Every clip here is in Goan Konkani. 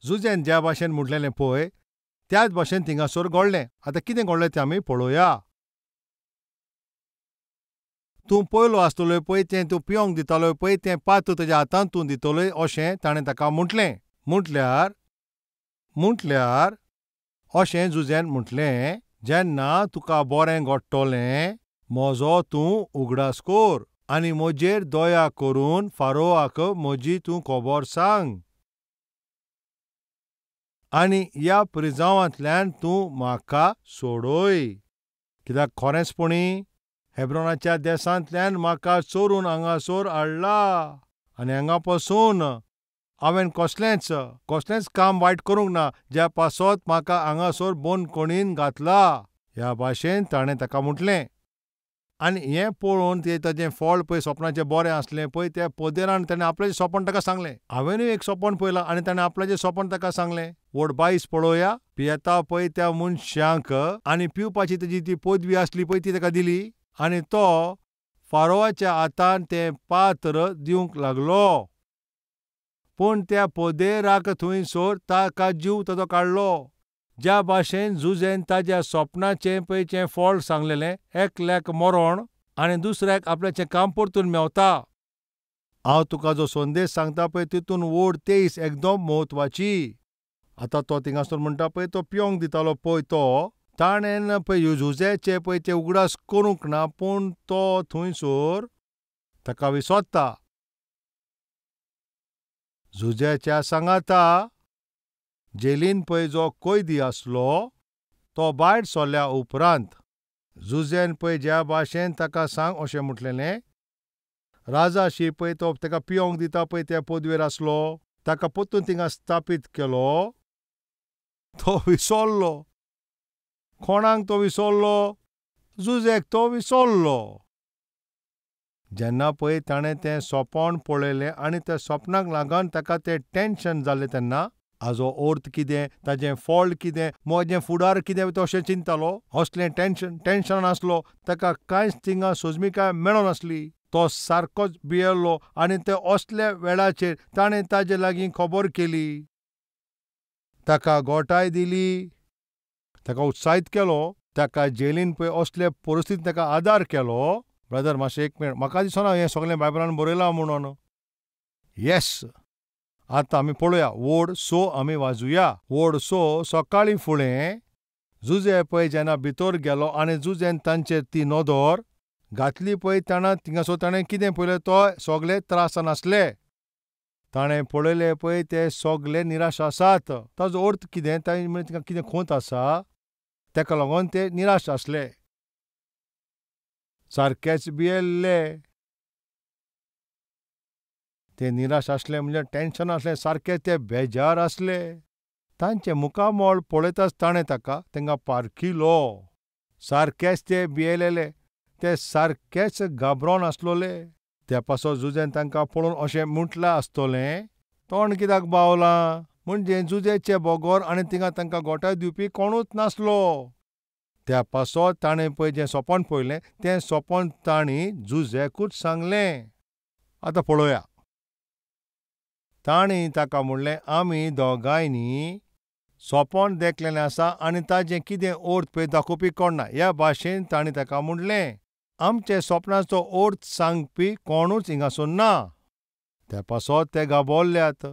जुजेन ज्या भाशेन म्हटलेलें पळय त्याच भाशेन थिंगासर घडलें. आतां कितें घडलें तें आमी पळोवया. तूं पयलो आसतलोय पळय तें तूं पिवंक दितालोय पळय तें पात्र तुज्या हातांत तूं दितलोय अशें ताणें ताका म्हटलें. म्हटल्यार म्हटल्यार अशें जुजेन म्हटलें, जेन्ना तुका बरें घडटलें म्हजो तूं उगडास कर आनी म्हजेर दया करून फारोआक म्हजी तूं खबर सांग आनी ह्या प्रिजांवांतल्यान तूं म्हाका सोडय. कित्याक खरेंचपणी हेब्रोनाच्या देसांतल्यान म्हाका चोरून हांगासर हाडला आनी हांगा पसून हांवें कसलेंच कसलेंच काम वायट करूंक ना ज्या पासत म्हाका हांगासर बंदखणीन घातला. ह्या भाशेन ताणें ताका म्हटलें. आनी हें पळोवन तें ताजें फळ पळय सपनाचें बरें आसलें पळय त्या पदेरान ताणें आपल्याचें सपन ताका सांगलें. हांवेंनूय एक सपन पळयलां आनी ताणें आपल्याचें सपन ताका सांगलें. वड 22 पळोवया. पियेता पळय त्या मनशांक आनी पिवपाची ताजी ती पदवी आसली पळय ती ताका दिली आनी तो फारोवाच्या हातान तें पात्र दिवंक लागलो. पूण त्या पदेराक थंयसर ताका जीव ताजो काडलो. ज्या भाशेन जुजेन ताज्या सपनाचें पळयचें फळ सांगलेलें, एकल्याक मरण आनी दुसऱ्याक आपल्याचें काम परतून मेवता. हांव तुका जो संदेश सांगता पळय तितून वड 23 एकदम म्हत्वाची. आतां तो थिंगासर म्हणटा पळय तो पिवंक दितालो पळय तो ताणें पळय जुजेचे पळय ते उगडास करूंक ना, पूण तो थंयसर ताका विसरता. जुजेच्या सांगाता जेलीन पळय जो कैदी आसलो तो भायर सरल्या उपरांत जुजेन पळय ज्या भाशेन ताका सांग अशें म्हटलेलें, राजाशी पळय तो ताका पिवंक दिता पळय त्या पदवेर आसलो ताका परतून थिंगा स्थापीत केलो. तो विसरलो. कोणाक तो विसरलो? जुजेक तो विसरलो. जेन्ना पळय ताणें तें सपन पळयलें आनी त्या सपनाक लागून ताका तें टेंशन जालें तेन्ना हाजो अर्थ कितें, ताजें फळ कितें, म्हजें फुडार कितें तो अशें चिंततालो. असलें टेंशन टेंशन आसलो ताका कांयच थिंगा सोजमिकाय मेळनासली. तो सारकोच भियेल्लो आनी ते असल्या वेळाचेर ताणें ताजे लागीं खबर केली, ताका गोठाय दिली, ताका उत्साहीत केलो, ताका जेलीन पळय असले परिस्थितीन ताका आदार केलो. ब्रदर मातशें एक मिनट, म्हाका दिसना हें सगळें बायबलान बरयलां म्हणून. येस, आतां आमी पळोवया. वड 6 आमी वाजुया. वड 6 सकाळीं फुडें जुजे पळय जेन्ना भितर गेलो आनी जुजेन तांचेर ती नदर घातली पळय ताणें थिंगासर ताणें कितें पळयलें, तो सगळे त्रासान आसले. ताणें पळयलें पळय ते सगळे निराश आसात. ताजो अर्थ कितें, ताणें तिंगा कितें खोंत आसा ताका लागून ते निराश आसले, सारकेच भियेल्ले. ते निराश आसले म्हणजे टेंशन आसलें, सारके ते बेजार आसले. तांचें मुखामळ पळयताच ताणें ताका तांकां पारखिलो. सारकेच ते भियेलेले, ते सारकेच घाबरोन आसलोले. त्या पासो जुजेन तांकां पळोवन अशें म्हटलां आसतलें, तोंड कित्याक बावलां? म्हणजे जुजेचे बगर आनी थिंगा तांकां गोठाय दिवपी कोणूच नासलो. त्या पासत ताणें पळय जें सोंपण पळयलें तें सोंपण तांणी जुझेकूच सांगलें. आतां पळोवया. तांणी ताका म्हणलें, आमी दोगांयनी सोंपण देखलेलें आसा आनी ताजें कितें अर्थ पळय दाखोवपी कोण ना. ह्या भाशेन तांणी ताका म्हणलें, आमचे सोपणाचो अर्थ सांगपी कोणूच हिंगासर ना. त्या पासत ते गाबोल्ल्यात,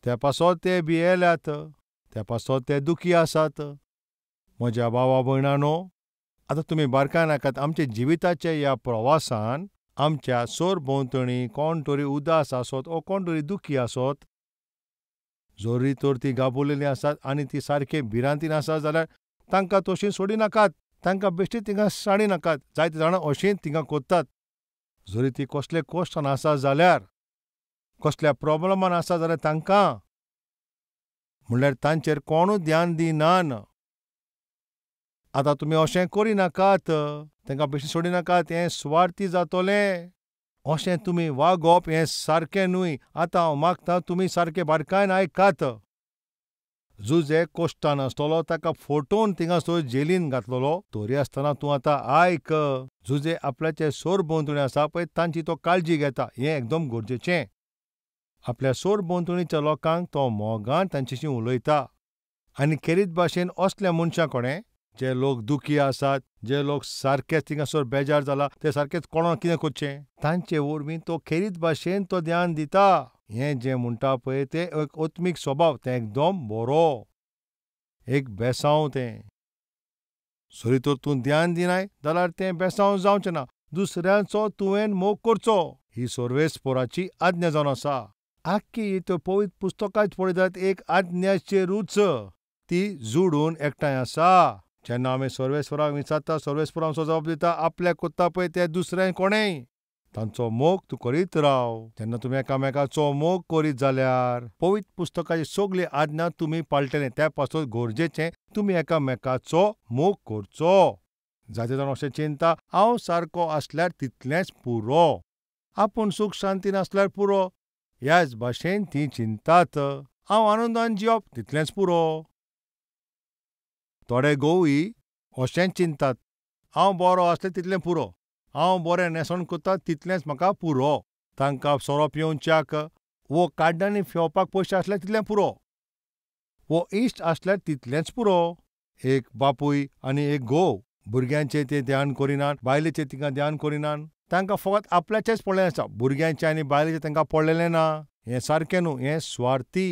त्या पासत ते भियेल्यात, त्या पासत ते दुखी आसात. म्हज्या भावा भयणानो, आतां तुमी बारकायन आयकात. आमच्या जिविताच्या ह्या प्रवासान आमच्या सरभोंवतणी कोण तरी उदास आसत ओ कोण तरी दुखी आसत, जरी तर ती गाबोलेली आसात आनी ती सारकी भिरांतीन आसा जाल्यार तांकां तशी सोडी नाकात, तांकां बेश्टी थिंगा साडी नाकात. जायते जाणां अशीं थिंगा कोत्तात. जरी ती कसले कश्टान आसा जाल्यार, कसल्या प्रोब्लमान आसा जाल्यार तांकां म्हणल्यार तांचेर कोणूच ध्यान दिनान. आतां तुमी अशें करिनाकात, तांकां बेश्टी सोडी नाकात, हें सुवार्थी जातलें. अशें तुमी वागप हें सारकें न्हय. आतां हांव मागता तुमी सारकें बारकायन आयकात. जुझे कश्टान आसतलो, ताका फटोवन थिंगासर जेलीन घातलेलो, तरी आसतना तूं आतां आयक. जुझे आपल्याचे सरभोंवतणी आसा पळय तांची तो काळजी घेता, हें एकदम गरजेचें. आपल्या सरभोंवतणीच्या लोकांक तो मोगान तांच्याशी उलयता. आनी खेरीत भाशेन असल्या मनशां कडेन जे लोक दुखी आसात, जे लोक सारकेच थिंगासर बेजार जाला, ते सारकेच कोणाक कितें करचें तांचे वरवीं तो खेरीत भाशेन तो ध्यान दिता. हें जें म्हणटा पळय तें एक आत्मीक स्वभाव, तें एकदम बरो एक बेसांव. तें सरी तर तूं ध्यान दिनाय जाल्यार तें बेसांव जावचें ना. दुसऱ्यांचो तुवें मोग करचो, ही सर्वेस्पराची आज्ञा जावन आसा. आख्खी तर पवित्र पुस्तकांच पळयत जाल्यार एक आज्ञाचेरूच ती जुडून एकठांय आसा. जेन्ना आमी सर्वेस्पराक विचारता, सर्वेस्पर आमचो जबाब दिता, आपल्याक कोत्ता पळय ते दुसऱ्यां कोणेय. तांचो मोग तूं करीत राव. जेन्ना तुमी एकामेकाचो मोग करीत जाल्यार पवित्र पुस्तकाची सगळी आज्ञा तुमी पाळटले. त्या पासत गरजेचें तुमी एकामेकाचो मोग करचो. जायते जाण अशें चिंता, हांव सारको आसल्यार तितलेंच पुरो, आपूण सूख शांतीन आसल्यार पुरो. ह्याच भाशेन ती चिंतात, हांव आनंदान जिवप तितलेंच पुरो. थोडे गोवूय अशेंच चिंतात, हांव बरो आसलें तितलें पुरो, हांव बरें न्हेसण करता तितलेंच म्हाका पुरो. तांकां सोरो पिवच्याक वो काड्ड्यांनी फेवपाक पयशे आसल्यार तितलें पुरो, वो इश्ट आसल्यार तितलेंच पुरो. एक बापूय आनी एक घोव भुरग्यांचें ते ध्यान करिनात, बायलेचें तिका ध्यान करिनात. तांकां फकत आपल्याचेंच पडलेलें आसा, भुरग्यांचें आनी बायलेचें तांकां पडलेलें ना. हें सारकें न्हू, हें स्वार्थी.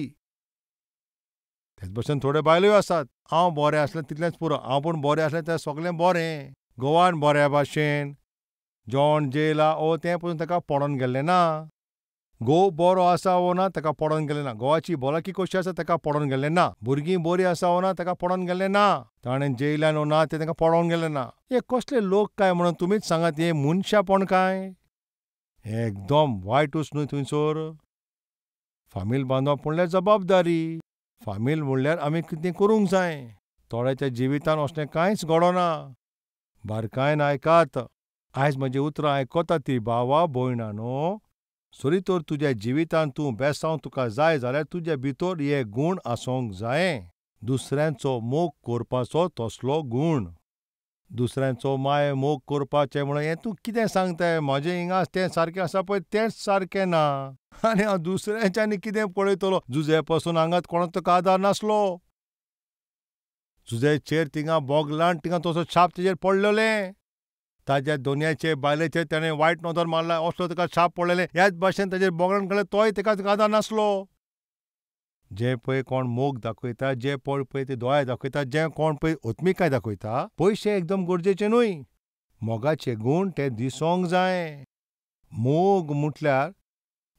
तेच भशेन थोड्यो बायलोय आसात, हांव बरें आसलें तितलेंच पुरो, हांव पूण बरें आसलें तें सगळें बरें. घोवान बऱ्या भाशेन जेवण जेयलां ओ तें पसून ताका पडोन गेल्लें ना. घोव बरो आसा वो ना ताका पडोन गेलें ना. घोवाची भलायकी कशी आसा ताका पडोन गेल्लें ना. भुरगीं बरीं आसा वो ना ताका पडोन गेल्लें ना. ताणें जेयल्यान वो ना तें ताका पडोन गेलें ना. हे कसले लोक काय म्हणून तुमीच सांगात, हे मनशापण काय? हें एकदम वायटूच न्हय थंयसर. फामील बांदप म्हणल्यार जबाबदारी. फामील म्हणल्यार आमी कितें करूंक जाय. थोड्याच्या जिवितान असलें कांयच घडना. बारकायन आयकात, आयज म्हजी उतरां आयकता ती भावा भयणानो, सरी तर तुज्या जिवितान तूं बेसांव तुका जाय जाल्यार तुज्या भितर हे गूण आसूंक जाय. दुसऱ्यांचो मोग करपाचो तसलो गूण, दुसऱ्यांचो माय मोग करपाचें म्हणून हें तूं कितें सांगताय? म्हजें हिंगा तें सारकें आसा पळय तेंच सारकें ना, आनी हांव दुसऱ्यांच्यानी कितें पळयतलो? जुझे पसून हांगात कोणाक तुका आदार नासलो. जुझेचेर थिंगा बोगलान थिंगा तसो छाप तेजेर पडलेलें. ताज्या दोनयाचे बायलेचेर ताणें वायट नदर मारला, असलो ताका छाप पडलेलें. ह्याच भाशेन ताजेर बोगलान काडलें, तोय ताका आदार नासलो. जे पळय कोण मोग दाखयता, जे पळय पळय ते दोळे दाखयता, जे कोण पळय आत्मिकाय दाखयता. पयशे एकदम गरजेचे न्हय, मोगाचे गूण ते दिसोंक जाय. मोग म्हटल्यार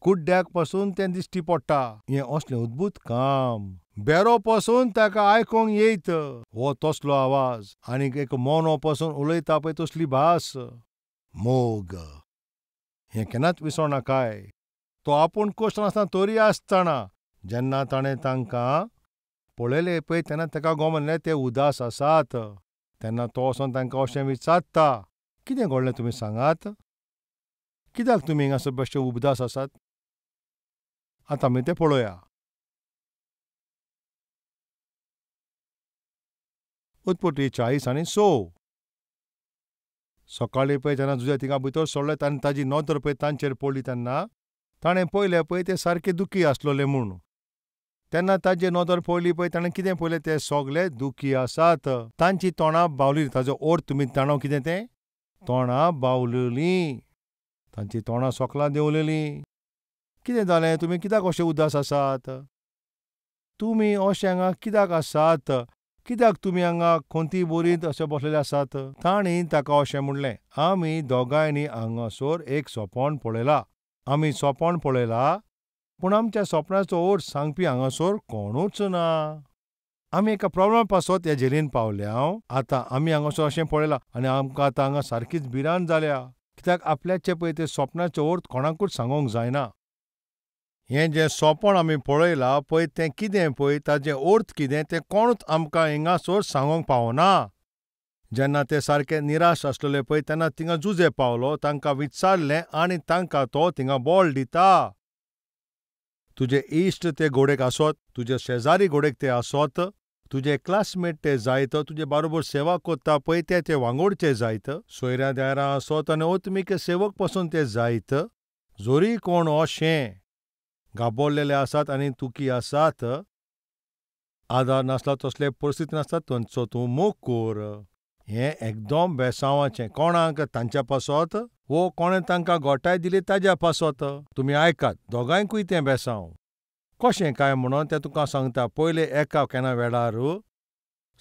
कुड्ड्याक पसून तें दिश्टी पडटा. हें असलें अद्भुत काम. बेरो पसून ताका आयकोंक येयत हो तसलो आवाज, आनी एक मोनो पसून उलयता पळय तसली भास. मोग हें केन्नाच विसरनाकाय. तो आपूण कश्ट नासतना तरी आसतना जेन्ना ताणें तांकां पळयलें पळय तेन्ना ताका गो म्हणलें ते उदास आसात. तेन्ना तो वचोन तांकां अशें विचारता, कितें घडलें तुमी सांगात, कित्याक तुमी हिंगासर बेश्टे उदास आसात? आतां आमी तें पळोवया. उत्पत्ती 40:6. सकाळीं पळय जेन्ना जुझे थिंगा भितर सोडले आनी ताजी नदर पळय तांचेर पडली तेन्ना ताणें पळयलें पळय ते सारके दुखी आसलोले म्हूण. तेन्ना ताजे नदर पळयली पळय ताणें कितें पळयलें, ते सगळे दुखी आसात, तांची तोंडां बावली. ताजो अर्थ तुमी जाणा कितें तें? तोंडां बावलेलीं, तांची तोंडां सोकलां देंवलेलीं. कितें जालें, तुमी कित्याक अशे उदास आसात? तुमी अशे हांगा कित्याक आसात? कित्याक तुमी हांगा खंती बोरींत अशे बसलेले आसात? तांणी ताका अशें म्हणलें, आमी दोगांयनी हांगासर एक सोपण पळयला, आमी सोपण पळयला, पूण आमच्या सोपणाचो अर्थ सांगपी हांगासर कोणूच ना. आमी एका प्रॉब्लमा पासत ह्या झेलीन पावल्या. आतां आमी हांगासर अशें पळयलां आनी आमकां आतां हांगा सारकीच भिरांत जाल्या, कित्याक आपल्याचे पळय ते सोपणाचो अर्थ कोणाकूच सांगूंक जायना. हें जें सोपण आमी पळयलां पळय तें कितें पळय, ताजें अर्थ कितें तें कोणूच आमकां हिंगासर सांगूंक पावना. जेन्ना ते सारके निराश आसलेले पळय तेन्ना थिंगा जुझे पावलो, तांकां विचारलें आनी तांकां तो थिंगा बॉल दिता. तुजे इश्ट ते घोडेक आसत, तुजे शेजारी घोडेक ते आसत, तुजे क्लासमेट ते जायत, तुजे बारोबर सेवा करता पळय ते ते वांगोडचे जायत, सोयऱ्या दायरां आसत आनी ओत्मीक सेवक पसून ते जायत. जरी कोण अशें गाबोल्लेले आसात आनी तुकी आसात, आदार नासला तसले परिस्थिती नासता, तांचो तूं मोग कर. हें एकदम बेसांवाचें. कोणाक? तांच्या पासत वो कोणें तांकां गोठाय दिली ताज्या पासत. तुमी आयकात, दोगांयकूय तें बेसांव. कशें काय म्हणून तें तुका सांगता. पयले एका केन्ना वेळार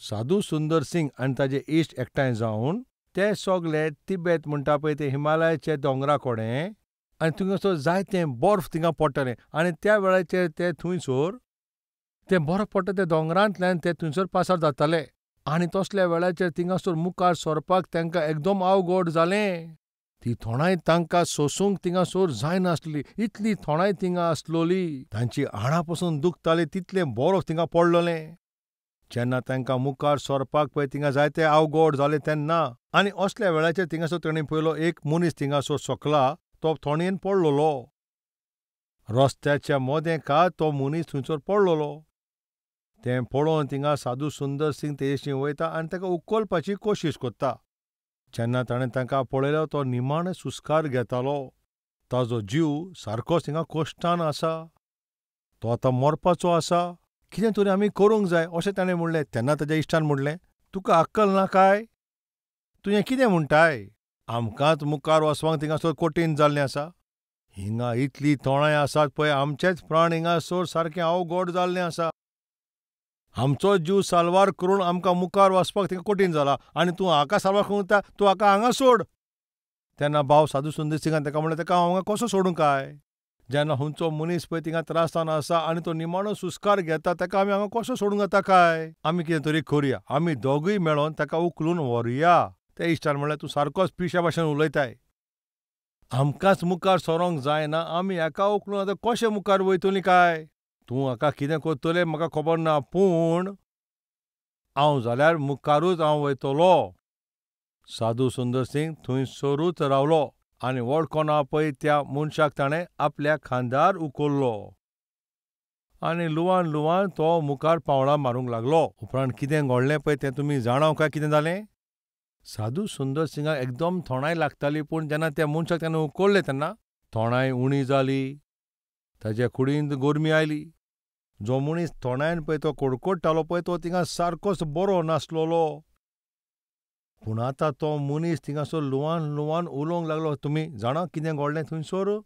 साधू सुंदर सिंग आनी ताजे इश्ट एकठांय जावन ते सगळे तिबेत म्हणटा पळय ते हिमालयाचे दोंगरा कडेन, आनी थंयसर जायतें बर्फ थिंगा पडटालें आनी त्या वेळाचेर ते थंयसर तें बर्फ पडटा त्या दोंगरांतल्यान ते थंयसर पासार जाताले आनी तसल्या वेळाचेर थिंगासर मुखार सरपाक तांकां एकदम अवघड जालें. ती थोंडाय तांकां सोसूंक थिंगासर जायनासली, इतली थोंडाय थिंगा आसलोली, तांची हाडां पसून दुखताली, तितलें बर्फ थिंगा पडलोलें. जेन्ना तांकां मुखार सरपाक पळय थिंगा जायते अवघड जालें तेन्ना आनी असल्या वेळाचेर थिंगासर ताणें पळयलो एक मनीस थिंगासर सकला तो थोंडयेन पडलोलो, रस्त्याच्या मदें का तो मनीस थंयसर पडलोलो. तें पळोवन थिंगा साधू सुंदर सिंग तेजशी वयता आनी ताका उखलपाची कोशिश करता. जेन्ना ताणें तांकां पळयलो तो निमाणो सुस्कार घेतालो, ताजो जीव सारकोच थिंगा कश्टान आसा, तो आतां मरपाचो आसा, कितें तरी आमी करूंक जाय अशें ताणें म्हणलें. तेन्ना ताज्या इश्टान म्हणलें, तुका अक्कल ना काय? तुवें कितें म्हणटाय? आमकांच मुखार वचपाक थिंगासर कठीण जाल्लें आसा, हिंगा इतली तोंडाय आसात पळय, आमचेच प्राण हिंगासर सारकें अवघड जाल्लें आसा, आमचो जीव साल्वार करून आमकां मुखार वचपाक थिंगा कठीण जाला आनी तूं हाका साल्वार करूंक वता, तूं हाका हांगा सोड. तेन्ना भाव साधू सुंदर सिंगान ताका म्हणलें, ताका हांव हांगा कसो सोडूं काय? जेन्ना खंयचो मनीस पळय थिंगा त्रासान आसा आनी तो निमाणो सुस्कार घेता, ताका आमी हांगा कसो सोडूंक जाता काय? आमी कितें तरी करुया, आमी दोगूय मेळोन ताका उखलून व्हरुया. त्या इश्टान म्हणलें, तूं सारकोच पिश्या भाशेन उलयताय, आमकांच मुखार सरोंक जायना, आमी हाका उखलून आतां कशें मुखार वयतलीं काय? तूं हाका कितें करतलें म्हाका खबर ना, पूण हांव जाल्यार मुखारूच हांव वयतलो. साधू सुंदर सिंग थंयसरूच रावलो आनी वळखना पळय त्या मनशाक ताणें आपल्या खांदार उखल्लो आनी लुवान लुवान तो मुखार पावळां मारूंक लागलो. उपरांत कितें घडलें पळय तें तुमी जाणाव काय कितें जालें? साधू सुंदर सिंगाक एकदम थोंडाय लागताली, पूण जेन्ना त्या मनशाक ताणें उखल्लें तेन्ना थोंडाय उणी जाली, ताज्या कुडींत गरमी आयली. जो मनीस थोंडायन पळय तो कडकडटालो पळय तो थिंगा सारकोच बरो नासलोलो, पूण आतां तो मनीस थिंगासर लुवान लुवान उलोवंक लागलो. तुमी जाणा कितें घडलें थंयसर?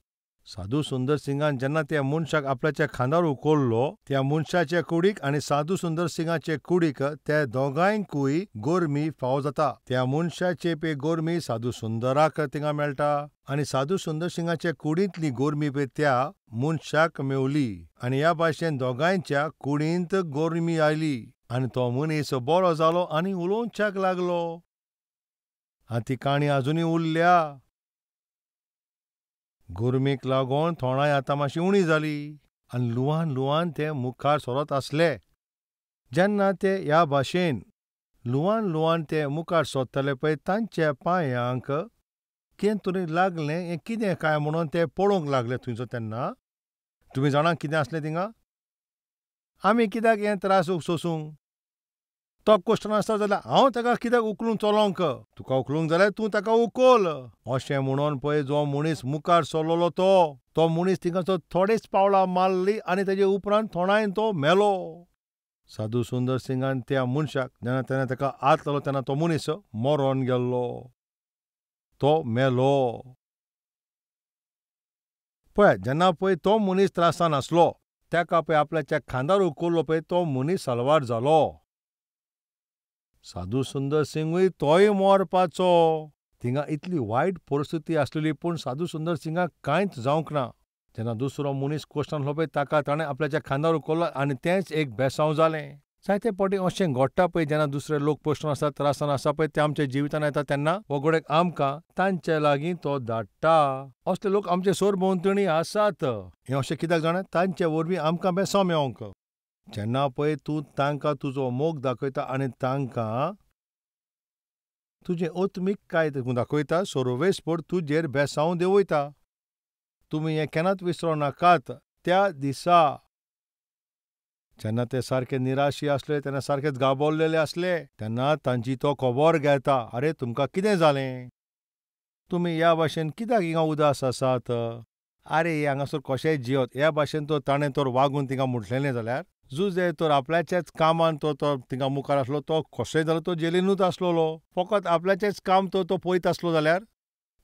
साधू सुंदर सिंगान जेन्ना त्या मनशाक आपल्याच्या खांदार उखल्लो, त्या मनशाचे कुडीक आनी साधू सुंदर सिंगाचे कुडीक त्या दोगांयकूय गरमी फावो जाता. त्या मनशाचे पळय गरमी साधू सुंदराक थिंगा मेळटा आनी साधू सुंदर सिंगाचे कुडींतली गरमी पळय त्या मनशाक मेवली आनी ह्या भाशेन दोगांयच्या कुडींत गरमी आयली आनी तो मनीस बरो जालो आनी उलोवच्याक लागलो. आनी ती काणी आजुनूय उरल्या. गरमेक लागून थोंडाय आतां मातशी उणी जाली आनी लुवान लुवान ते मुखार सरत आसले. जेन्ना ते ह्या भाशेन लुवान लुवान ते मुखार सरताले पळय तांच्या पांयांक कितें तरी लागलें, हें कितें काय म्हणून ते पळोवंक लागले थंयसर. तेन्ना तुमी जाणा कितें आसलें थिंगा? आमी कित्याक हें त्रास सोसूंक? तो कश्टान आसता जाल्यार हांव ताका कित्याक उखलूंक चलोंक? तुका उखलूंक जाल्यार तूं ताका उखल. अशें म्हणून पळय जो मनीस मुखार सरलेलो तो मनीस थिंगासर थोडीच पावलां मारली आनी ताजे उपरांत थोंडायन तो मेलो. साधू सुंदर सिंगान त्या मनशाक जेन्ना तेणें ताका हात लायलो तेन्ना तो मनीस मरोन गेल्लो, तो मेलो. पळय जेन्ना पळय तो मनीस त्रासान आसलो ताका पळय आपल्याच्या खांदार उखल्लो पळय तो मनीस साल्वार जालो. साधू सुंदर सिंगूय तोय मरपाचो. थिंगा इतली वायट परिस्थिती आसलेली पूण साधू सुंदर सिंगाक कांयच जावंक ना. जेन्ना दुसरो मनीस कश्टान आसलो पळय ताका ताणें आपल्याच्या खांदार उखल्लो आनी तेंच एक बेसांव जालें. जायते फावटी अशें घडटा पळय जेन्ना दुसरे लोक कश्टान आसा त्रासान आसा पळय ते आमच्या जिवितान येता तेन्ना वगडेक आमकां तांचे लागीं तो धाडटा. असले लोक आमचे सरभोंवतणी आसात. हें अशें कित्याक जाणा? तांचे वरवीं आमकां बेसांव मेवंक. जेन्ना पळय तूं तांकां तुजो मोग दाखयता आनी तांकां तुजें आत्मीक काय दाखयता, सर्वेस्पर तुजेर बेसांव देंवयता. तुमी हें केन्नाच विसरूं नाकात. त्या दिसा जेन्ना ते सारके निराशी आसले, तेन्ना सारकेच गाबोल्लेले आसले, तेन्ना तांची तो खबर घेता, आरे तुमकां कितें जालें? तुमी ह्या भाशेन कित्याक हिंगा उदास आसात? आरे हे हांगासर कशेंय जियत ह्या भाशेन तर ताणें तर वागून तिंगा म्हटलेलें जाल्यार जुजे तर आपल्याच्याच कामान तो तिंगा मुखार आसलो, तो कसोय जालो तो जेलीनूच आसलेलो, फकत आपल्याचेंच काम तो तो पळयत आसलो जाल्यार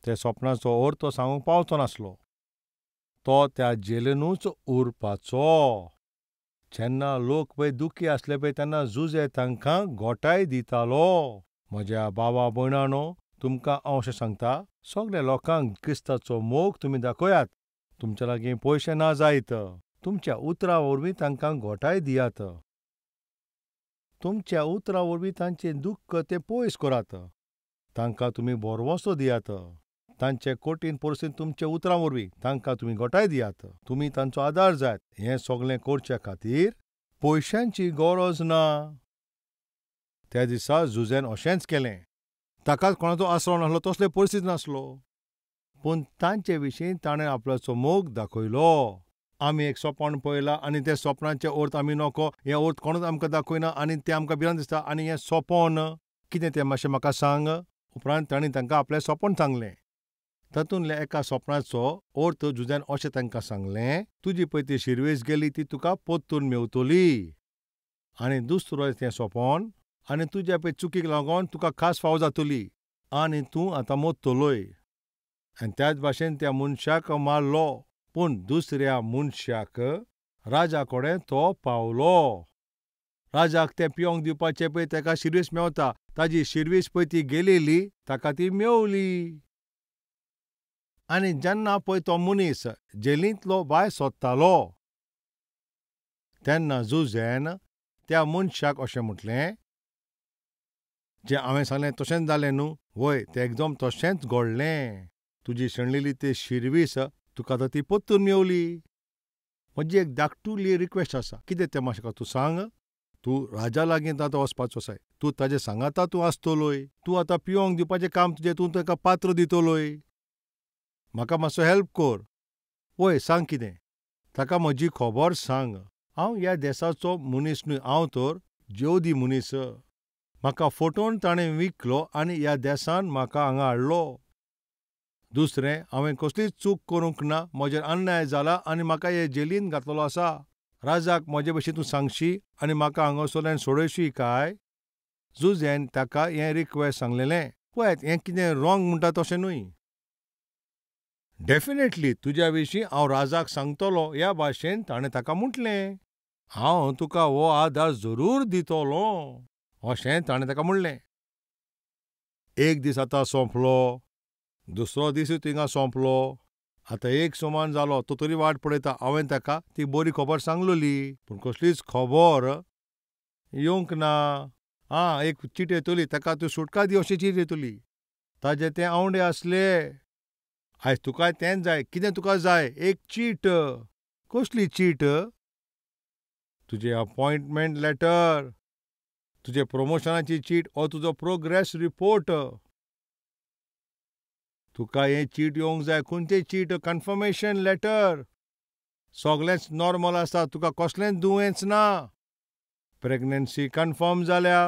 ते सपनाचो अर्थ तो सांगूंक पावचो नासलो. तो त्या जेलीनूच उरपाचो. जेन्ना लोक पळय दुखी आसले पळय तेन्ना जुजे तांकां गोठाय दितालो. म्हज्या बाबा भयणानो, तुमकां हांव अशें सांगता, सगल्या लोकांक क्रिस्ताचो मोग तुमी दाखयात. तुमच्या लागीं पयशे ना जायत, तुमच्या उतरां वरवीं तांकां गोठाय दियात. तुमच्या उतरां वरवीं तांचें दुख्ख तें पयस करात. तांकां तुमी भरवंसो दियात. तांचे कठीण परिस्थितींत तुमच्या उतरां वरवीं तांकां तुमी गोठाय दियात. तुमी तांचो आदार जायत. हें सगळें करचे खातीर पयशांची गरज ना. त्या दिसा जुझेन अशेंच केलें. ताकाच कोणाचो आसरो नासलो, तसले परिस्थिती नासलो, पूण तांचे विशीं ताणें आपल्याचो मोग दाखयलो. आमी एक सपन पळयलां आनी तें सपनाचें अर्थ आमी नको, हें अर्थ कोणूच आमकां दाखयना आनी तें आमकां भिरांत दिसता आनी हें सपन कितें तें मातशें म्हाका सांग. उपरांत तांणी तांकां आपलें सपन सांगलें. तातूंतल्या एका सपनाचो अर्थ जुझ्यान अशें तांकां सांगलें, तुजी पळय ती शिरवीस गेली ती तुका परतून मेवतली, आनी दुसरो तें सपन आनी तुज्या पळय चुकीक लागून तुका खास फावो जातली आनी तूं आतां मरतलोय. आनी त्याच भाशेन त्या मनशाक मारलो, पूण दुसऱ्या मनशाक राजा कडेन तो पावलो. राजाक तें पिवंक दिवपाचें पळय ताका शिरवीस मेवता, ताजी शिरवीस पळय ती गेलेली ताका ती मेवली. आनी जेन्ना पळय तो मनीस जेलींतलो भायर सोदतालो तेन्ना जुझेन त्या मनशाक अशें म्हटलें, जें हांवें सांगलें तशेंच जालें न्हू? वय, तें एकदम तशेंच घडलें. तुजी शेणलेली ती शिरवीस तुका आतां ती परतून मेवली. म्हजी एक धाकटुली रिक्वेस्ट आसा, कितें तें मातशें तूं सांग. तूं राजा लागीं आतां वचपाचो आसाय, तूं ताजे सांगाता तूं आसतलोय, तूं आतां पिवंक दिवपाचें काम तुजें, तूं ताका पात्र दितलोय. म्हाका मातसो हेल्प कर. वय सांग कितें? ताका म्हजी खबर सांग. हांव ह्या देसाचो मनीस न्हय, हांव तर जेवदी मनीस. म्हाका फटोवन ताणें विकलो आनी ह्या देसान म्हाका हांगा हाडलो. दुसरें, हांवें कसलीच चूक करूंक ना, म्हजेर अन्याय जाला आनी म्हाका हे जेलीन घातलेलो आसा. राजाक म्हजे भशेन तूं सांगशी आनी म्हाका हांगासरल्यान सोडयशी काय? जुझेन ताका हें रिक्वेस्ट सांगलेलें. पळयात, हें कितें रॉंग म्हणटा तशें न्हय. डेफिनेटली तुज्या विशीं हांव राजाक सांगतलो ह्या भाशेन ताणें ताका म्हटलें. हांव तुका हो आदार जरूर दितलो अशें ताणें ताका म्हणलें. एक दीस आतां सोंपलो, दुसरो दिसूय थिंगा सोंपलो. आतां एक सुमान जालो, तो तरी वाट पळयता. हांवें ताका ती बरी खबर सांगलेली, पूण कसलीच खबर येवंक ना. आं, एक चीट येतली, ताका तूं सुटका दी अशी चीट येतली. ताजे ते आवंडे आसले. आयज तुकाय तेंच जाय. कितें तुका जाय? एक चीट. कसली चीट? तुजें अपॉयंटमेंट लेटर, तुजे प्रमोशनाची चीट, ओ तुजो प्रोग्रेस रिपोर्ट. तुका हें चीट येवंक जाय. खंयचें चीट? Conformation letter. सगळेंच नॉर्मल आसा, तुका कसलेंच दुयेंस ना, प्रेग्नन्सी कन्फर्म जाल्या.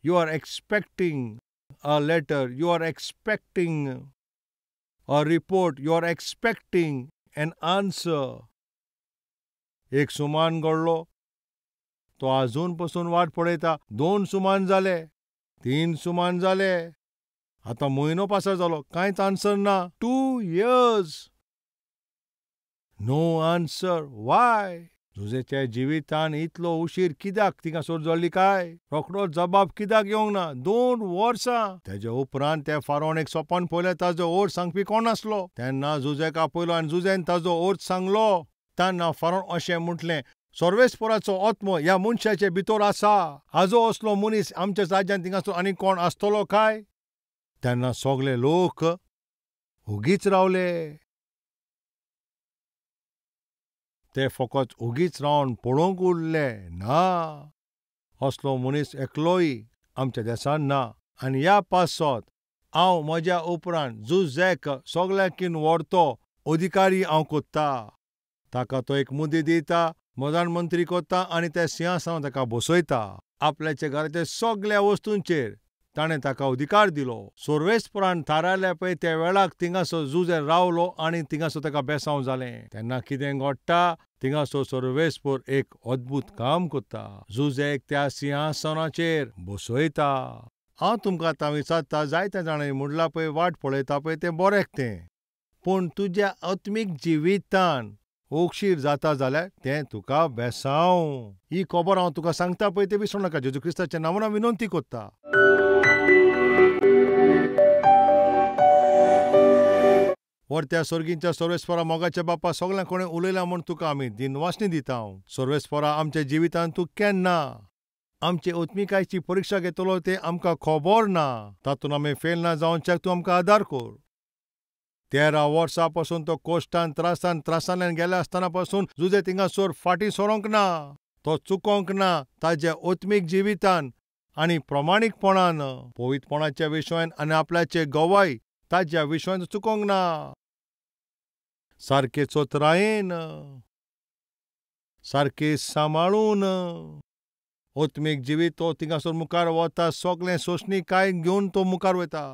You are expecting a letter, you are expecting a report, you are expecting an answer. एक सुमान घडलो, तो आजून पसून वाट पळयता. 2 सुमान जाले, 3 सुमान जाले, आतां म्हयनो पासार जालो, कांयच आन्सर ना. 2 years no answer. वाय? जुजेच्या जिवितान इतलो उशीर कित्याक थिंगासर जाल्ली काय? रोखडो जबाब कित्याक येवंक ना? 2 वर्सां. तेज्या उपरांत त्या फारोन एक सपन पळयलें, ताजो अर्थ सांगपी कोण आसलो. तेन्ना जुजेक आपयलो आनी जुजेन ताजो अर्थ सांगलो. तेन्ना फारोन अशें म्हटलें, सर्वेस्पराचो आत्मो ह्या मनशाचे भितर आसा. आजो असलो मनीस आमच्या राज्यांत थिंगासर आनी कोण आसतलो काय? तेन्ना सगळे लोक ओगीच रावले. ते फकत ओगीच रावन पळोवंक उरले ना. असलो मनीस एकलोय आमच्या देशांत ना. आनी ह्या पासत हांव म्हज्या उपरांत जुजेक सगळ्यांकीन व्हरतो अधिकारी हांव कोत्ता. ताका तो एक मुदी दिता, प्रधानमंत्री कोत्ता आनी त्या सिंहासनार ताका बसयता. आपल्याच्या घराच्या सगळ्या वस्तूंचेर ताणें ताका अधिकार दिलो. सर्वेस्परान थारायल्या पळय त्या वेळाक थिंगासर जुजे रावलो आनी थिंगासर ताका बेसांव जालें. तेन्ना कितें घडटा? थिंगासर सर्वेस्पर एक अद्भूत काम करता, जुजेक त्या सिंहासनाचेर बसयता. हांव तुमकां आतां विचारता, जायत्या जाणांनी म्हणलां पळय वाट पळयता पळय तें बरें तें, पूण तुज्या आत्मीक जिवितान ओगशीर जाता जाल्यार तें तुका बेसांव. ही खबर हांव तुका सांगता पळय तें विसरूं नाका. जेजू क्रिस्ताच्या नांवान हांव विनंती करता. वरत्या सर्गींच्या सर्वेस्परा मोगाच्या बापा, सगळ्यां कोणें उलयलां म्हूण तुका आमी दिनवासणी दिता. सर्वेस्परा, आमच्या जिवितांत तूं केन्ना आमचे आत्मिकायेची परिक्षा घेतलो तें आमकां खबर ना. तातूंत आमी फेल ना जावच्याक तूं आमकां आदार कर. 13 वर्सां पासून तो कोश्टान त्रासान त्रासांतल्यान गेले आसतना पासून जुजे थिंगासर फाटीं सरोंक ना, तो चुकोंक ना. ताज्या आत्मीक जिवितान आनी प्रमाणीकपणान, पवित्रपणाच्या विशयान आनी आपल्याचे गवाय ताज्या विशयान चुकोंक ना. सारके चोतरायेन, सारके सांबाळून आत्मीक जिवीत तो थिंगासर मुखार वता. सगळें सोंसणीकाय घेवन तो मुखार वता.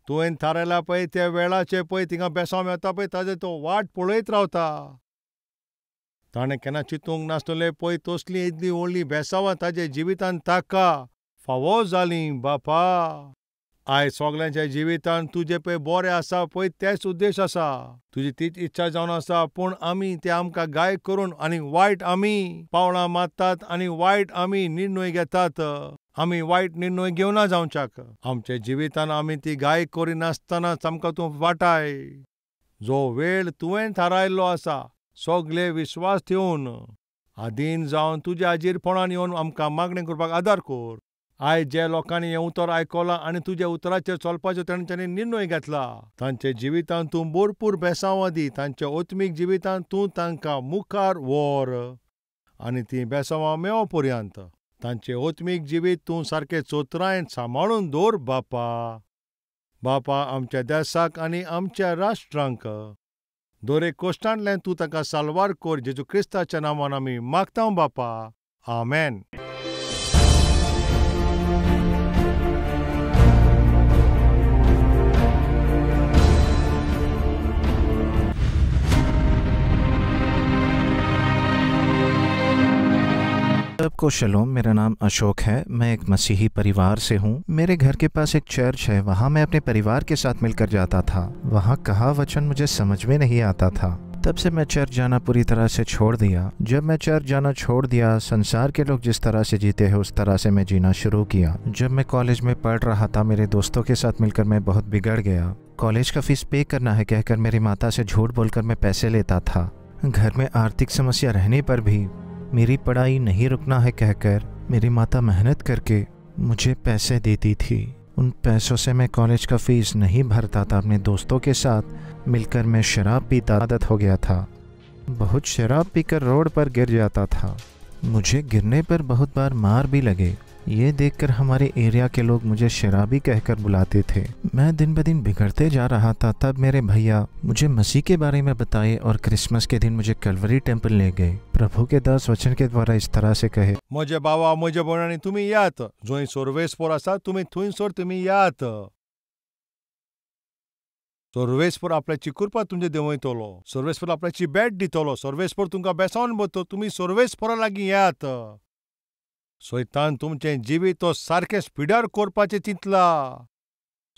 तुवें थारायला पळय त्या वेळाचे पळय थिंगा बेसांव मेळटा पळय ताजे तो वाट पळयत रावता. ताणें केन्ना चिंतूंक नासतलें पळय तसलीं इतलीं व्हडलीं बेसांवां ताजे जिवितान ताका फावो जालीं. बापा, आयज सगल्यांच्या जिवितान तुजें पळय बरें आसा पळय तेच उद्देश आसा, तुजी तीच इच्छा जावन आसा. पूण आमी ते आमकां गाय करून आनी वायट आमी पावलां मारतात आनी वायट आमी निर्णय घेतात. आमी वायट निर्णय घेवना जावच्याक. आमच्या जिवितान आमी ती गाय करिनासतनाच आमकां तूं वाटाय. जो वेळ तुवें थारायल्लो आसा सगळे विश्वास ठेवन आदीन जावन तुज्या हाजीरपणान येवन आमकां मागणें करपाक आदार कर. आयज जे लोकांनी हें उतर आयकलां आनी तुज्या उतराचेर चलपाचो तांच्यांनी निर्णय घेतला, तांच्या जिवितांत तूं भरपूर बेसांवां दी. तांच्या आत्मीक जिवितांत तूं तांकां मुखार व्हर आनी तीं बेसांवां मेळो पर्यंत तांचें आत्मीक जिवीत तूं सारकें चोतरायेन सांबाळून दवर. बापा, बापा, आमच्या देसाक आनी आमच्या राष्ट्रांक दरेक कोश्टांतल्यान तूं तांकां साल्वार कर. जेजू क्रिस्ताच्या नांवान आमी मागता बापा, आमेन. सबको शलोम। मेरा नाम अशोक है, मैं एक मसीही परिवार से हूँ। मेरे घर के पास एक चर्च है, वहाँ मैं अपने परिवार के साथ मिलकर जाता था। वहाँ कहा वचन मुझे समझ में नहीं आता था। तब से मैं चर्च जाना पूरी तरह से छोड़ दिया। जब मैं चर्च जाना छोड़ दिया, संसार के लोग जिस तरह से जीते हैं उस तरह से मैं जीना शुरू किया। जब मैं कॉलेज में पढ़ रहा था, मेरे दोस्तों के साथ मिलकर मैं बहुत बिगड़ गया। कॉलेज का फीस पे करना है कहकर मेरी माता से झूठ बोलकर मैं पैसे लेता था। घर में आर्थिक समस्या रहने पर भी मेरी पढ़ाई नहीं रुकना है कहकर मेरी माता मेहनत करके मुझे पैसे देती थी। उन पैसों से मैं कॉलेज का फीस नहीं भरता था। अपने दोस्तों के साथ मिलकर मैं शराब पीता आदत हो गया था। बहुत शराब पीकर रोड पर गिर जाता था। मुझे गिरने पर बहुत बार मार भी लगे। ये देखकर हमारे एरिया के लोग मुझे शराबी कहकर बुलाते थे। मैं दिन ब दिन बिगड़ते जा रहा था। तब मेरे भैया मुझे मसीह के बारे में बताए और क्रिसमस के दिन मुझे कलवरी टेम्पल ले गए। प्रभु के दास वचन के द्वारा इस तरह से कहे, म्हजे बाबा म्हजे भयणांनी तुमी यात, जंय सर्वेस्पोर आसा तुमी थंयसर तुमी यात। सर्वेस्पोर आपल्याची कृपा तुमचे देंवयतलो, सर्वेस्पोर आपल्याची भेट दितलो, सर्वेस्पोर तुमकां बेसावन बरतलो। तुमी सर्वेस्पोरा लागीं यात। सैतान तुमचें जिवीत तो सारकें स्पिडार करपाचें चिंतला।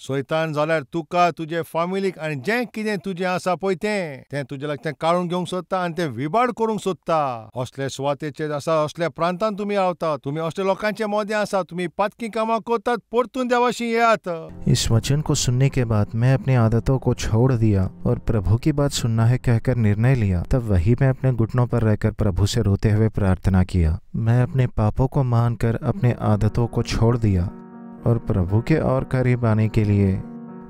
सैतान जाल्यार तुका, तुजे फामिलीक आनी जें कितें तुजें आसा पळय तें तें तुजे लागच्यान काडून घेवंक सोदता आनी तें विबाड करूंक सोदता। असले सुवातेचेर आसा, असल्या प्रांतान तुमी रावता, तुमी असल्या लोकांचे मदें आसा, तुमी पातकी कामां करतात, परतून देवाशी येयात। इस वचन को सुनने के बाद मैं अपनी आदतों को छोड़ दिया और प्रभु की बात सुनना है कहकर निर्णय लिया। तब वही मैं अपने घुटनों पर रहकर प्रभु से रोते हुए प्रार्थना किया। मैं अपने पापों को मानकर अपने आदतों को छोड़ दिया और प्रभु के और करीब आने के लिए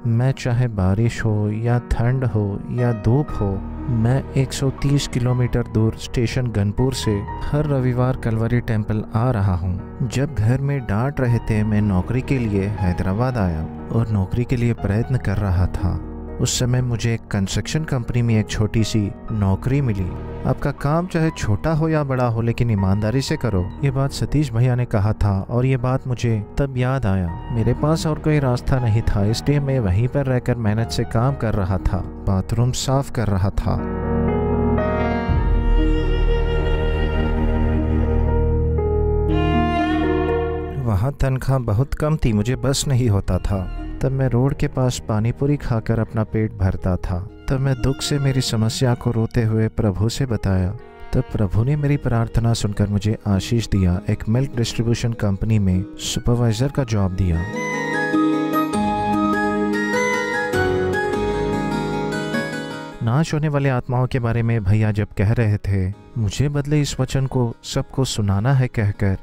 मैं चाहे बारिश हो या ठंड हो या धूप हो, मैं 130 किलोमीटर दूर स्टेशन गनपुर से हर रविवार कलवरी टेम्पल आ रहा हूँ। जब घर में डांट रहे थे, मैं नौकरी के लिए हैदराबाद आया और नौकरी के लिए प्रयत्न कर रहा था। उस समय मुझे एक कंस्ट्रक्शन कंपनी में एक छोटी सी नौकरी मिली। आपका काम चाहे छोटा हो या बड़ा हो, लेकिन ईमानदारी से करो। ये बात सतीश भैया ने कहा था और ये बात मुझे तब याद आया। मेरे पास और कोई रास्ता नहीं था, इसलिए मैं वहीं पर रहकर मेहनत से काम कर रहा था, बाथरूम साफ कर रहा था। वहाँ तनख्वाह बहुत कम थी, मुझे बस नहीं होता था। तब मैं रोड के पास पानीपुरी खाकर अपना पेट भरता था। तब मैं दुख से मेरी समस्या को रोते हुए प्रभु से बताया। तब प्रभु ने मेरी प्रार्थना सुनकर मुझे आशीष दिया। एक मिल्क डिस्ट्रीब्यूशन कंपनी में सुपरवाइजर का जॉब दिया। नाश होने वाले आत्माओं के बारे में भैया जब कह रहे थे, मुझे बदले इस वचन को सबको सुनाना है कहकर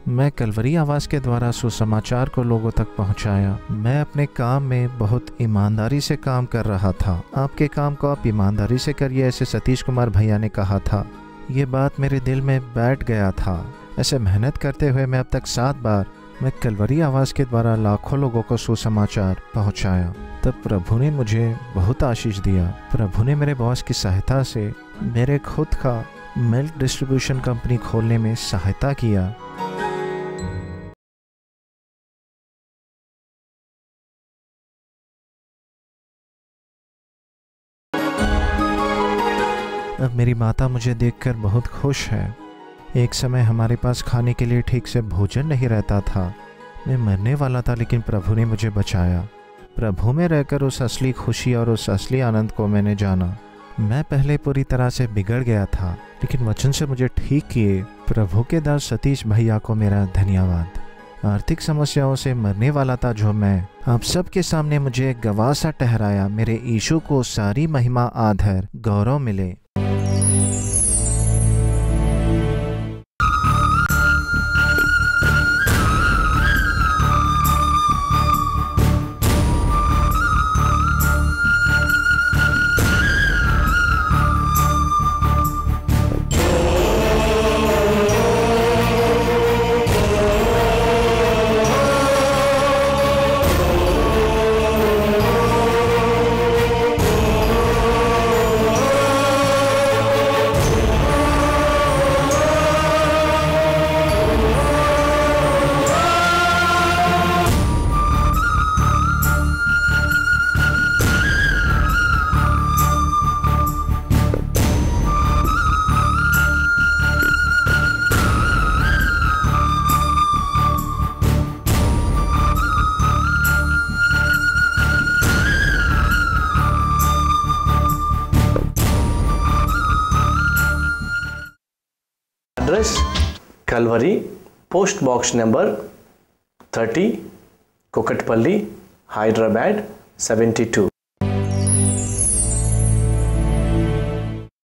मैं कलवरी आवाज़ के द्वारा सुसमाचार को लोगों तक पहुंचाया। मैं अपने काम में बहुत ईमानदारी से काम कर रहा था। आपके काम को आप ईमानदारी से करिए, ऐसे सतीश कुमार भैया ने कहा था। ये बात मेरे दिल में बैठ गया था। ऐसे मेहनत करते हुए मैं अब तक 7 बार मैं कलवरी आवाज़ के द्वारा लाखों लोगों को सुसमाचार पहुँचाया। तब प्रभु ने मुझे बहुत आशीष दिया। प्रभु ने मेरे बॉस की सहायता से मेरे खुद का मिल्क डिस्ट्रीब्यूशन कंपनी खोलने में सहायता किया। अब मेरी माता मुझे देखकर बहुत खुश है। एक समय हमारे पास खाने के लिए ठीक से भोजन नहीं रहता था। मैं मरने वाला था, लेकिन प्रभु ने मुझे बचाया। प्रभु में रहकर उस असली खुशी और उस असली आनंद को मैंने जाना। मैं पहले पूरी तरह से बिगड़ गया था, लेकिन वचन से मुझे ठीक किए प्रभु के दास सतीश भैया को मेरा धन्यवाद। आर्थिक समस्याओं से मरने वाला था जो मैं, आप सबके सामने मुझे गवाह सा ठहराया। मेरे यीशु को सारी महिमा, आदर, गौरव मिले। Address Calvary, post box number 30, Kukatpally, Hyderabad 72.